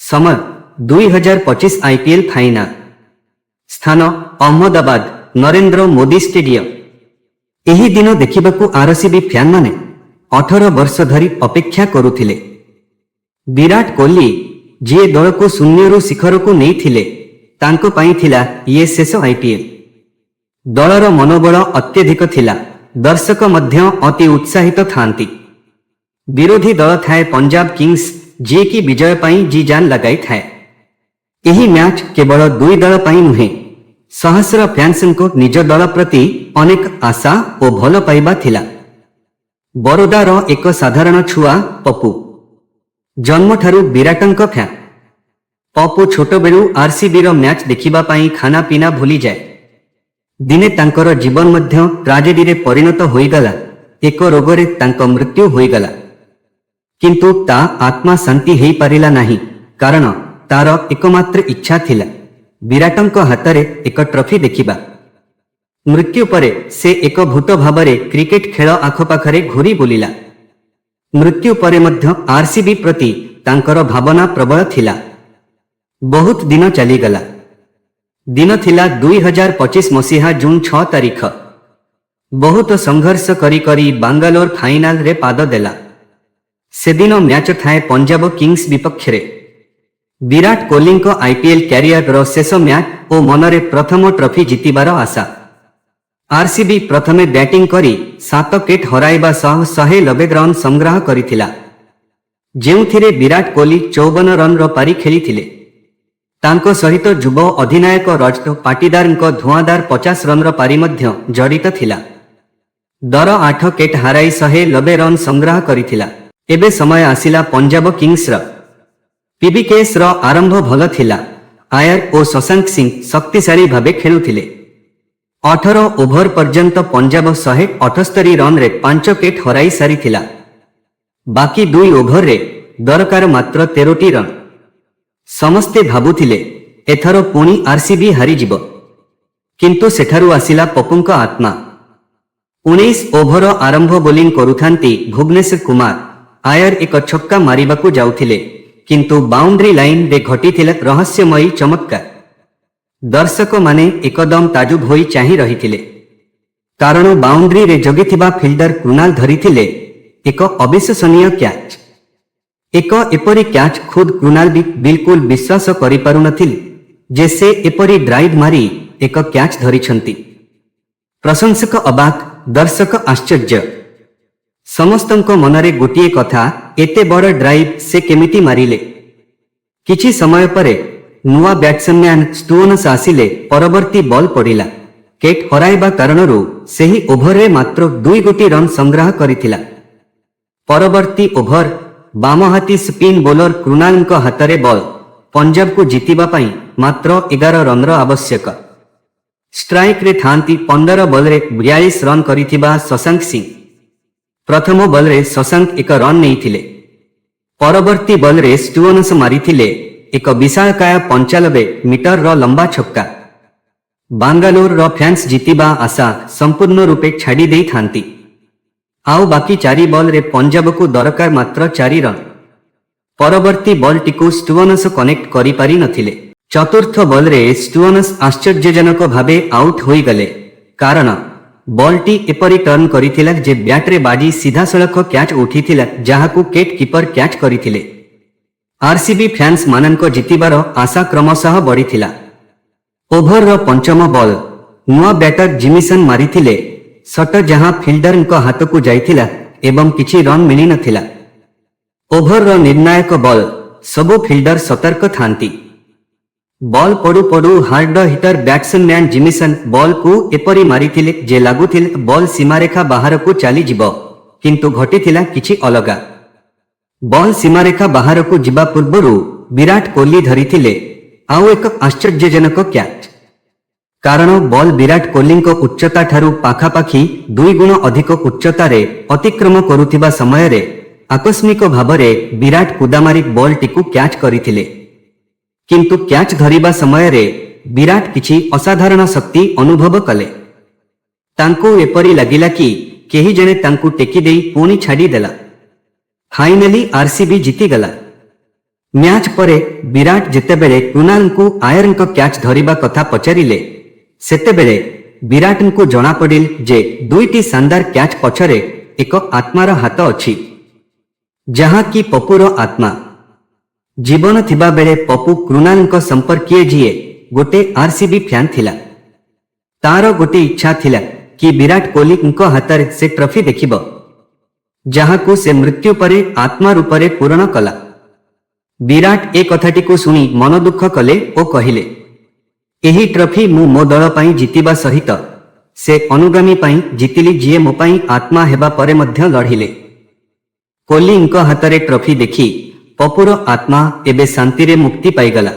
ସମୟ, 2025 IPL final. ସ୍ଥାନ, Ahmedabad Narendra Modi stadium. ଏହି ଦିନ ଦେଖିବାକୁ ଆରସିବି ଫ୍ୟାନମାନେ 18 ବର୍ଷ ଧରି ଅପେକ୍ଷା କରୁଥିଲେ। ବିରାଟ କୋହଲି, ଯିଏ ଦଳକୁ ଶୂନ୍ୟରୁ ଶିଖରକୁ ନେଇଥିଲେ, ତାଙ୍କ ପାଇଁ ଥିଲା ଇଏ ଶେଷ ଆଇପିଏଲ୍। ଦଳର ମନୋବଳ ଅତ୍ୟଧିକ ଥିଲା। ଦର୍ଶକ ମଧ୍ୟ ଅତି ଉତ୍ସାହିତ ଥାନ୍ତି। ବିରୋଧୀ ଦଳ ଥାଏ ପଞ୍ଜାବ କିଙ୍ଗସ୍, ଯିଏକି ବିଜୟ ପାଇଁ ଜି ଜାନ୍ ଲଗାଇଥାଏ। ଏହି ମ୍ୟାଚ୍ କେବଳ ଦୁଇ ଦଳ ପାଇଁ ନୁହେଁ, ସହସ୍ର ଫ୍ୟାନ୍ସଙ୍କ ନିଜ ଦଳ ପ୍ରତି ଅନେକ ଆଶା ଓ ଭଲ ପାଇବା ଥିଲା। ବରୋଦାର ଏକ ସାଧାରଣ ଛୁଆ ପପୁ ଜନ୍ମଠାରୁ ବିରାଟଙ୍କ ଫ୍ୟାନ୍। ପପୁ ଛୋଟବେଳୁ ଆରସିବିର ମ୍ୟାଚ୍ ଦେଖିବା ପାଇଁ ଖାନା ପିନା ଭୁଲିଯାଏ। ଦିନେ ତାଙ୍କର ଜୀବନ ମଧ୍ୟ ଟ୍ରାଜେଡିରେ ପରିଣତ ହୋଇଗଲା। ଏକ ରୋଗରେ ତାଙ୍କ ମୃତ୍ୟୁ ହୋଇଗଲା। କିନ୍ତୁ ତା ଆତ୍ମା ଶାନ୍ତି ହେଇପାରିଲା ନାହିଁ, କାରଣ ତାର ଏକମାତ୍ର ଇଚ୍ଛା ଥିଲା ବିରାଟଙ୍କ ହାତରେ ଏକ ଟ୍ରଫି ଦେଖିବା। ମୃତ୍ୟୁ ପରେ ସେ ଏକ ଭୂତ ଭାବରେ କ୍ରିକେଟ ଖେଳ ଆଖପାଖରେ ଘୁରି ବୁଲିଲା। ମୃତ୍ୟୁ ପରେ ମଧ୍ୟ ଆରସିବି ପ୍ରତି ତାଙ୍କର ଭାବନା ପ୍ରବଳ ଥିଲା। ବହୁତ ଦିନ ଚାଲିଗଲା। ଦିନ ଥିଲା 2025 ମସିହା ଜୁନ୍ 6 ତାରିଖ। ବହୁତ ସଂଘର୍ଷ କରି କରି ବାଙ୍ଗାଲୋର ଫାଇନାଲରେ ପାଦ ଦେଲା। ସେଦିନ ମ୍ୟାଚ୍ ଥାଏ ପଞ୍ଜାବ କିଙ୍ଗସ୍ ବିପକ୍ଷରେ। ବିରାଟ କୋହଲିଙ୍କ ଆଇପିଏଲ୍ କ୍ୟାରିୟରର ଶେଷ ମ୍ୟାଚ୍ ଓ ମନରେ ପ୍ରଥମ ଟ୍ରଫି ଜିତିବାର ଆଶା। ଆରସିବି ପ୍ରଥମେ ବ୍ୟାଟିଂ କରି 7 ୱିକେଟ୍ ହରାଇବା ସହ 190 ରନ୍ ସଂଗ୍ରହ କରିଥିଲା, ଯେଉଁଥିରେ ବିରାଟ କୋହଲି 54 ରନ୍ର ପାରି ଖେଳିଥିଲେ। ତାଙ୍କ ସହିତ ଯୁବ ଅଧିନାୟକ ରଜତ ପାଟିଦାରଙ୍କ ଧୂଆଁଧାର 50 ରନ୍ର ପାରି ମଧ୍ୟ ଜଡ଼ିତ ଥିଲା। ଦଳ 8 ୱିକେଟ୍ ହାରାଇ 190 ରନ୍ ସଂଗ୍ରହ କରିଥିଲା। ଏବେ ସମୟ ଆସିଲା ପଞ୍ଜାବ କିଙ୍ଗସର। ପିବିକେଏସ୍ ର ଆରମ୍ଭ ଭଲ ଥିଲା। ଆୟର ଓ ଶଶାଙ୍କ ସିଂ ଶକ୍ତିଶାଳୀ ଭାବେ ଖେଳୁଥିଲେ। 18 ଓଭର ପର୍ଯ୍ୟନ୍ତ ପଞ୍ଜାବ 178 ରନ୍ରେ 5 ୱିକେଟ୍ ହରାଇ ସାରିଥିଲା। ବାକି ଦୁଇ ଓଭରରେ ଦରକାର ମାତ୍ର 13ଟି ରନ୍। ସମସ୍ତେ ଭାବୁଥିଲେ, ଏଥର ପୁଣି ଆରସିବି ହାରିଯିବ। କିନ୍ତୁ ସେଠାରୁ ଆସିଲା ପପୁଙ୍କ ଆତ୍ମା। 19 ଓଭର ଆରମ୍ଭ ବୋଲିଂ କରୁଥାନ୍ତି ଭୁବନେଶ୍ୱର କୁମାର। ଆୟର ଏକ ଛକ୍କା ମାରିବାକୁ ଯାଉଥିଲେ, କିନ୍ତୁ ବାଉଣ୍ଡ୍ରି ଲାଇନରେ ଘଟିଥିଲା ରହସ୍ୟମୟୀ ଚମତ୍କାର। ଦର୍ଶକମାନେ ଏକଦମ ତାଜୁବ ହୋଇ ଚାହିଁ ରହିଥିଲେ, କାରଣ ବାଉଣ୍ଡ୍ରିରେ ଜଗିଥିବା ଫିଲ୍ଡର କୃଣାଲ ଧରିଥିଲେ ଏକ ଅବିଶ୍ୱସନୀୟ କ୍ୟାଚ୍। ଏକ ଏପରି କ୍ୟାଚ୍, ଖୁଦ୍ କୃଣାଲ ବି ବିଲକୁଲ ବିଶ୍ୱାସ କରିପାରୁନଥିଲେ ଯେ ସେ ଏପରି ଡ୍ରାଇଭ୍ ମାରି ଏକ କ୍ୟାଚ୍ ଧରିଛନ୍ତି। ପ୍ରଶଂସକ ଅବାକ୍, ଦର୍ଶକ ଆଶ୍ଚର୍ଯ୍ୟ। ସମସ୍ତଙ୍କ ମନରେ ଗୋଟିଏ କଥା, ଏତେ ବଡ଼ ଡ୍ରାଇଭ୍ ସେ କେମିତି ମାରିଲେ? କିଛି ସମୟ ପରେ ନୂଆ ବ୍ୟାଟ୍ସମ୍ୟାନ୍ ଷ୍ଟୁଓନସ୍ ଆସିଲେ। ପରବର୍ତ୍ତୀ ବଲ୍ ପଡ଼ିଲା। ୱିକେଟ୍ ହରାଇବା କାରଣରୁ ସେହି ଓଭରରେ ମାତ୍ର ଦୁଇ ଗୋଟି ରନ୍ ସଂଗ୍ରହ କରିଥିଲା। ପରବର୍ତ୍ତୀ ଓଭର, ବାମହାତୀ ସ୍ପିନ୍ ବୋଲର କୃଣାଲଙ୍କ ହାତରେ ବଲ୍। ପଞ୍ଜାବକୁ ଜିତିବା ପାଇଁ ମାତ୍ର 11 ରନ୍ର ଆବଶ୍ୟକ। ଷ୍ଟ୍ରାଇକ୍ରେ ଥାନ୍ତି 15 ବଲ୍ରେ 42 ରନ୍ କରିଥିବା ଶଶାଙ୍କ ସିଂ। ପ୍ରଥମ ବଲ୍ରେ ଶଶାଙ୍କ ଏକ ରନ୍ ନେଇଥିଲେ। ପରବର୍ତ୍ତୀ ବଲ୍ରେ ଷ୍ଟୁଓନସ୍ ମାରିଥିଲେ ଏକ ବିଶାଳକାୟ 95 ମିଟରର ଲମ୍ବା ଛକ୍କା। ବାଙ୍ଗାଲୋରର ଫ୍ୟାନ୍ସ ଜିତିବା ଆଶା ସମ୍ପୂର୍ଣ୍ଣ ରୂପେ ଛାଡ଼ି ଦେଇଥାନ୍ତି। ଆଉ ବାକି ଚାରି ବଲ୍ରେ ପଞ୍ଜାବକୁ ଦରକାର ମାତ୍ର 4 ରନ୍। ପରବର୍ତ୍ତୀ ବଲ୍ଟିକୁ ଷ୍ଟୁଓନସ୍ କନେକ୍ଟ କରିପାରି ନଥିଲେ। ଚତୁର୍ଥ ବଲ୍ରେ ଷ୍ଟୁଓନସ୍ ଆଶ୍ଚର୍ଯ୍ୟଜନକ ଭାବେ ଆଉଟ୍ ହୋଇଗଲେ, କାରଣ ବଲ୍ଟି ଏପରି ଟର୍ନ କରିଥିଲା ଯେ ବ୍ୟାଟ୍ରେ ବାଜି ସିଧାସଳଖ କ୍ୟାଚ୍ ଉଠିଥିଲା, ଯାହାକୁ ୱିକେଟ୍ କିପର କ୍ୟାଚ୍ କରିଥିଲେ। ଆରସିବି ଫ୍ୟାନ୍ସ ମାନଙ୍କ ଜିତିବାର ଆଶା କ୍ରମଶଃ ବଢ଼ିଥିଲା। ଓଭରର ପଞ୍ଚମ ବଲ୍, ନୂଆ ବ୍ୟାଟର ଜିମିସନ୍ ମାରିଥିଲେ ସଟ, ଯାହା ଫିଲ୍ଡରଙ୍କ ହାତକୁ ଯାଇଥିଲା ଏବଂ କିଛି ରନ୍ ମିଳିନଥିଲା। ଓଭରର ନିର୍ଣ୍ଣାୟକ ବଲ୍, ସବୁ ଫିଲ୍ଡର ସତର୍କ ଥାନ୍ତି। ବଲ୍ ପଡୁ ପଡୁ ହାର୍ଡ ହିଟର ବ୍ୟାଟ୍ସମ୍ୟାନ୍ ଜିମିସନ୍ ବଲ୍କୁ ଏପରି ମାରିଥିଲେ ଯେ ଲାଗୁଥିଲା ବଲ୍ ସୀମାରେଖା ବାହାରକୁ ଚାଲିଯିବ। କିନ୍ତୁ ଘଟିଥିଲା କିଛି ଅଲଗା। ବଲ୍ ସୀମାରେଖା ବାହାରକୁ ଯିବା ପୂର୍ବରୁ ବିରାଟ କୋହଲି ଧରିଥିଲେ ଆଉ ଏକ ଆଶ୍ଚର୍ଯ୍ୟଜନକ କ୍ୟାଚ୍, କାରଣ ବଲ୍ ବିରାଟ କୋହଲିଙ୍କ ଉଚ୍ଚତା ଠାରୁ ପାଖାପାଖି ଦୁଇ ଗୁଣ ଅଧିକ ଉଚ୍ଚତାରେ ଅତିକ୍ରମ କରୁଥିବା ସମୟରେ ଆକସ୍ମିକ ଭାବରେ ବିରାଟ କୁଦାମାରି ବଲ୍ଟିକୁ କ୍ୟାଚ୍ କରିଥିଲେ। କିନ୍ତୁ କ୍ୟାଚ୍ ଧରିବା ସମୟରେ ବିରାଟ କିଛି ଅସାଧାରଣ ଶକ୍ତି ଅନୁଭବ କଲେ। ତାଙ୍କୁ ଏପରି ଲାଗିଲା କି କେହି ଜଣେ ତାଙ୍କୁ ଟେକି ଦେଇ ପୁଣି ଛାଡ଼ିଦେଲା। ଫାଇନାଲି ଆରସିବି ଜିତିଗଲା। ମ୍ୟାଚ୍ ପରେ ବିରାଟ ଯେତେବେଳେ କୃଣାଲଙ୍କୁ ଆୟରଙ୍କ କ୍ୟାଚ୍ ଧରିବା କଥା ପଚାରିଲେ, ସେତେବେଳେ ବିରାଟଙ୍କୁ ଜଣାପଡ଼ିଲ ଯେ ଦୁଇଟି ଶାନଦାର କ୍ୟାଚ୍ ପଛରେ ଏକ ଆତ୍ମାର ହାତ ଅଛି, ଯାହାକି ପପୁର ଆତ୍ମା। ଜୀବନ ଥିବା ବେଳେ ପପୁ କୃଣାଲଙ୍କ ସମ୍ପର୍କୀୟ, ଯିଏ ଗୋଟେ ଆରସିବି ଫ୍ୟାନ୍ ଥିଲା, ତାର ଗୋଟେ ଇଚ୍ଛା ଥିଲା କି ବିରାଟ କୋହଲିଙ୍କ ହାତରେ ସେ ଟ୍ରଫି ଦେଖିବ, ଯାହାକୁ ସେ ମୃତ୍ୟୁ ପରେ ଆତ୍ମା ରୂପରେ ପୂରଣ କଲା। ବିରାଟ ଏ କଥାଟିକୁ ଶୁଣି ମନ ଦୁଃଖ କଲେ ଓ କହିଲେ, "ଏହି ଟ୍ରଫି ମୁଁ ମୋ ଦଳ ପାଇଁ ଜିତିବା ସହିତ ସେ ଅନୁଗାମୀ ପାଇଁ ଜିତିଲି, ଯିଏ ମୋ ପାଇଁ ଆତ୍ମା ହେବା ପରେ ମଧ୍ୟ ଲଢ଼ିଲେ।" କୋହଲିଙ୍କ ହାତରେ ଟ୍ରଫି ଦେଖି ପପୁର ଆତ୍ମା ଏବେ ଶାନ୍ତିରେ ମୁକ୍ତି ପାଇଗଲା।